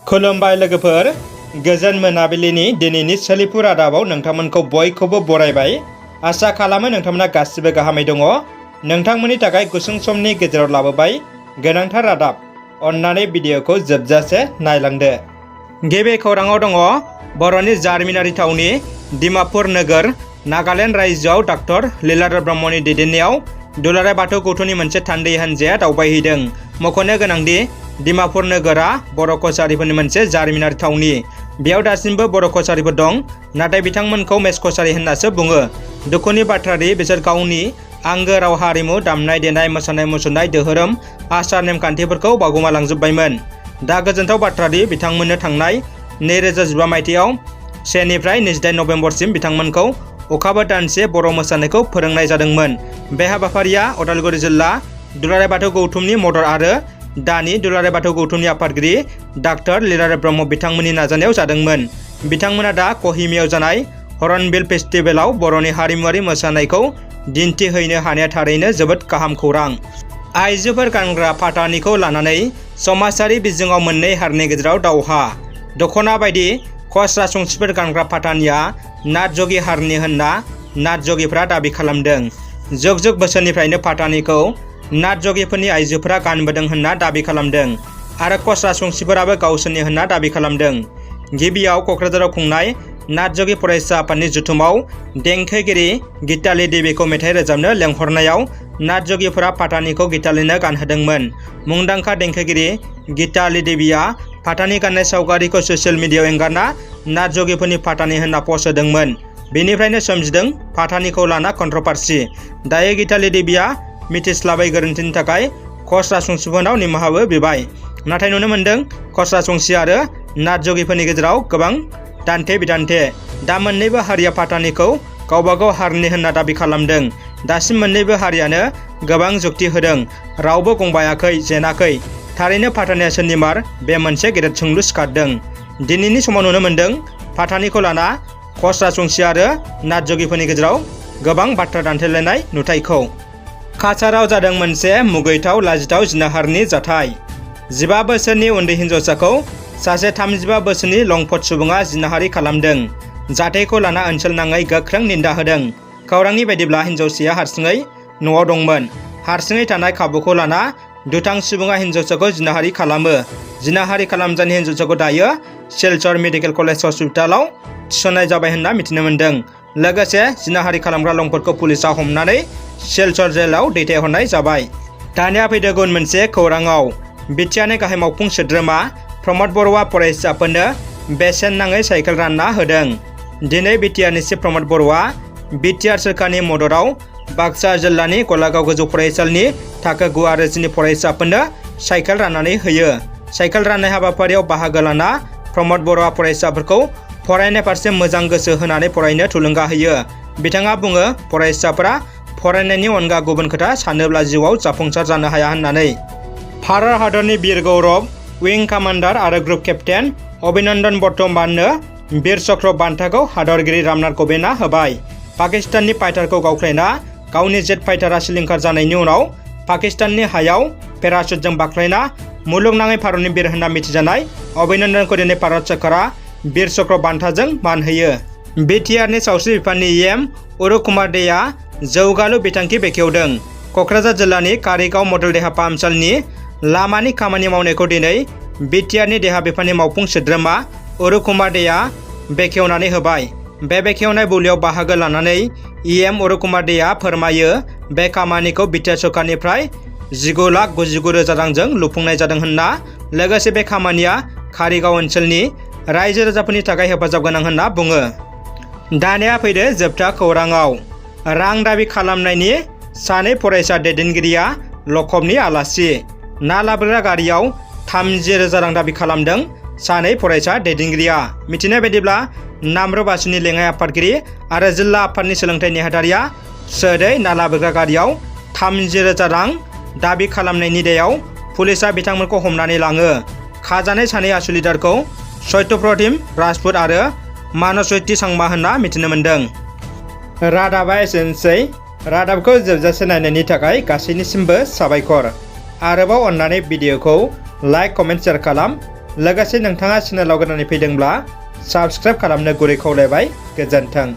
खुलुमबाय लोगोफोर, गोजोन मोनाबिलिनि दिनैनि सोलिफु रादाबाव नोंथांमोनखौ बयखौबो बरायबाय। आसा खालामो नोंथांमोना गासिबो गाहामै दङ। नोंथांमोननि थाखाय गुसुं समनि गेजेराव लाबोबाय गोनांथार रादाब। अन्नानै भिडिअखौ जोबजासे नायलांदो। गिबि खौराङाव दङ बर'नि जारिमिनारि थावनि डिमापुर नोगोर नागालेण्ड रायजोआव डक्टर लीलाधर ब्रह्मनि दैदेननायाव दुलाराय बाथौ गौथुमनि मोनसे थान्दै हान्जाया दावबायहैदों। मख'नो गोनांदि डिमापुर नोगोरा बर' कसारिफोरनि मोनसे जारिमिनारि थावनि। बेयाव दासिमबो बर' कसारिफोर दं, नाथाय बिथांमोनखौ मेस कसारि होननासो बुङो। दुखुनि बाथ्रादि बिसोर गावनि आंगो राव हारिमु, दामनाय देनाय, मोसानाय मुसुरनाय, धोरोम, आसार नेमखान्थिफोरखौ बावगोमालांजोब्बायमोन। दा गोजोनथाव बाथ्रादि बिथांमोननो थांनाय 2015 मायथाइयाव 1 निफ्राय 28 नभेम्बरसिम बिथांमोनखौ अखाबो दानसे बर' मोसानायखौ फोरोंनाय जादोंमोन। बे हाबाफारिया उदालगुरि जिल्ला दुलाराय बाथौ गौथुमनि मदद आरो दानि दुलाराय बाथौ गौथुमनि आफादगिरि डक्टर लीलाधर ब्रह्म बिथांमोननि नाजानायाव जादोंमोन। बिथांमोना दा कहिमायाव जानाय हर्नबिल फेस्टिभेलाव बर'नि हारिमुआरि मोसानायखौ दिन्थिहैनो हानाया थारैनो जोबोद गाहाम खौरां। आइजोफोर गानग्रा फाथानिखौ लानानै समाजारि बिजोङाव मोननै हारिनि गेजेराव दावहा। दख'ना बायदि कच राजबंशिफोर गानग्रा फाथानिया नाथ जगि हारिनि होनना नाथ जगिफोरा दाबि खालामदों। जुग जुग बोसोरनिफ्रायनो फाथानिखौ नाथ जगिफोरनि आइजोफोरा गानबोदों होनना दाबि खालामदों आरो कच राजबंशिफोराबो गावसोरनि होनना दाबि खालामदों। गिबियाव क'क्राझाराव खुंनाय नाथ जगि फरायसा आफादनि जथुमाव देंखोगिरि गीताली देवीखौ मेथाइ रोजाबनो लेंहरनायाव नाथ जगिफोरा फाथानिखौ गीतालीनो गानहोदोंमोन। मुंदांखा देंखोगिरि गीताली देवीया फाथानि गाननाय सावगारिखौ ससियेल मिडियायाव एंगारना नाथ जगिफोरनि फाथानि होनना पस्ट होदोंमोन। बेनिफ्रायनो सोमजिदों फाथानिखौ लाना कन्ट्रभार्सि। दायो गीताली देवीया मिथिस्लाबै गोरोन्थिनि थाखाय कच राजबंशिफोरनाव निमाहाबो बिबाय। नाथाय नुनो मोन्दों कच राजबंशि आरो नाथ जगिफोरनि गेजेराव गोबां दान्थे बिदान्थे। दा मोन्नैबो हारिया फाथानिखौ गावबागाव हारिनि होनना दाबि खालामदों। दासिम मोन्नैबो हारियानो गोबां जुक्ति होदों, रावबो गंबायाखै, जेनाखै। थारैनो फाथानिया सोरनि मार, बे मोनसे गेदेर सोंलु सिखारदों। दिनैनि समाव नुनो मोन्दों फाथानिखौ लाना कच राजबंशि आरो नाथ जगिफोरनि गेजेराव गोबां बाथ्रा दान्थेलायनाय नुथायखौ। काछाराव जादों मोनसे मुगैथाव लाजिथाव जिनाहारिनि जाथाय। 15 बोसोरनि उन्दै हिन्जावसाखौ सासे 35 बोसोरनि लंफट सुबुङा जिनाहारि खालामदों। जाथायखौ लाना ओनसोल नाङै गोख्रों निन्दा होदों। खौरांनि बायदिब्ला हिन्जावसाया हारसिङै न'आव दंमोन। हारसिङै थानाय खाबुखौ लाना दुथां सुबुङा हिन्जावसाखौ जिनाहारि खालामो। जिनाहारि खालामजानाय हिन्जावसाखौ दायो सिलचर मेडिकेल कलेज हस्पिटालाव थिसननाय जाबाय होनना मिथिनो मोन्दों। लोगोसे जिनाहारि खालामग्रा लंफटखौ पुलिसा हमनानै सिलचर जेलाव दैथायहरनाय जाबाय। दानिया फैदो गुबुन मोनसे खौराङाव। बिटिआरनि गाहाय मावफुं सोद्रोमा प्रमद बर'आ फरायसाफोरनो बेसेन नाङै साइकेल रानना होदों। दिनै बिटिआरनि चिफ प्रमद बर'आ बिटिआर सोरखारनि मददाव बाक्सा जिल्लानि गलागाव गोजौ फरायसालिनि थाखो 9 आरो 10 नि फरायसाफोरनो साइकेल राननानै होयो। साइकेल राननाय हाबाफारियाव बाहागो लाना प्रमद बर'आ फरायसाफोरखौ फरायनाय फारसे मोजां गोसो होनानै फरायनो थुलुंगा होयो। बिथाङा बुङो, फरायसाफोरा फरायनायनि अनगा गुबुन खोथा सानोब्ला जिउआव जाफुंसार जानो हाया होननानै। भारत हादरनि बिर गौरब उइं कामान्डार आरो ग्रुप केप्टेन अभिनन्दन बर्तमाननो बिर चक्र बान्थाखौ हादरगिरि रामनाथ क'विंदआ होबाय। पाकिस्ताननि फाइटारखौ गावख्लायना गावनि जेट फाइटारा सिलिंखार जानायनि उनाव पाकिस्ताननि हायाव पेराशुटजों बाख्लायना मुलुगनाङै भारतनि बिर होनना मिथिजानाय अभिनन्दनखौ दिनै भारत सोरखारा बिर चक्र बान्थाजों मान होयो। बिटिआरनि सावस्रि बिफाननि एम अरुप कुमार देआ जौगालु बिथांखि बेखेवदों। क'क्राझार जिल्लानि कारिगाव मडेल देहा फाहामसालिनि लामानि खामानि मावनायखौ दिनै बिटिआरनि देहा बिफाननि मावफुं सोद्रोमा अरुप कुमार देआ बेखेवनानै होबाय। बे बेखेवनाय बुब्लियाव बाहागो लानानै एम अरुप कुमार देआ फोरमायो, बे खामानिखौ बिटिआर सरकारनिफ्राय 19,99,000 रांजों लुफुंनाय जादों होनना। लोगोसे बे खामानिया कारिगाव ओनसोलनि रायजो राजाफोरनि थाखाय हेफाजाब गोनां होनना बुङो। दानिया फैदो जोबथा खौराङाव। रां दाबि खालामनायनि सानै फरायसा दैदेनगिरिया लखबनि आलासि। ना लाबोग्रा गारियाव 30,000 रां दाबि खालामदों सानै फरायसा दैदेनगिरिया। मिथिनाय बायदिब्ला नामरुप आसुनि लेङाइ आफादगिरि आरो जिल्ला आफादनि सोलोंथाइ नेहाथारिया सोदै ना लाबोग्रा गारियाव 30,000 रां दाबि खालामनायनि दायाव पुलिसा बिथांमोनखौ हमनानै लाङो। खाजानाय सानै आसु लिडारखौ सत्यप्रतिम राजपुत आरो मानसवती सांमा होनना मिथिनो मोन्दों। रादाबा एसेनोसै। रादाबखौ जोबजासे नायनायनि थाखाय गासैनिसिमबो साबायखर। आरोबाव अन्नानै भिडिअखौ लाइक, कमेन्ट, शेयार खालाम। लोगोसे नोंथाङा चेनेलाव गोदानै फैदोंब्ला साबस्क्राइब खालामनो गुरै खावलायबाय। गोजोन्थों।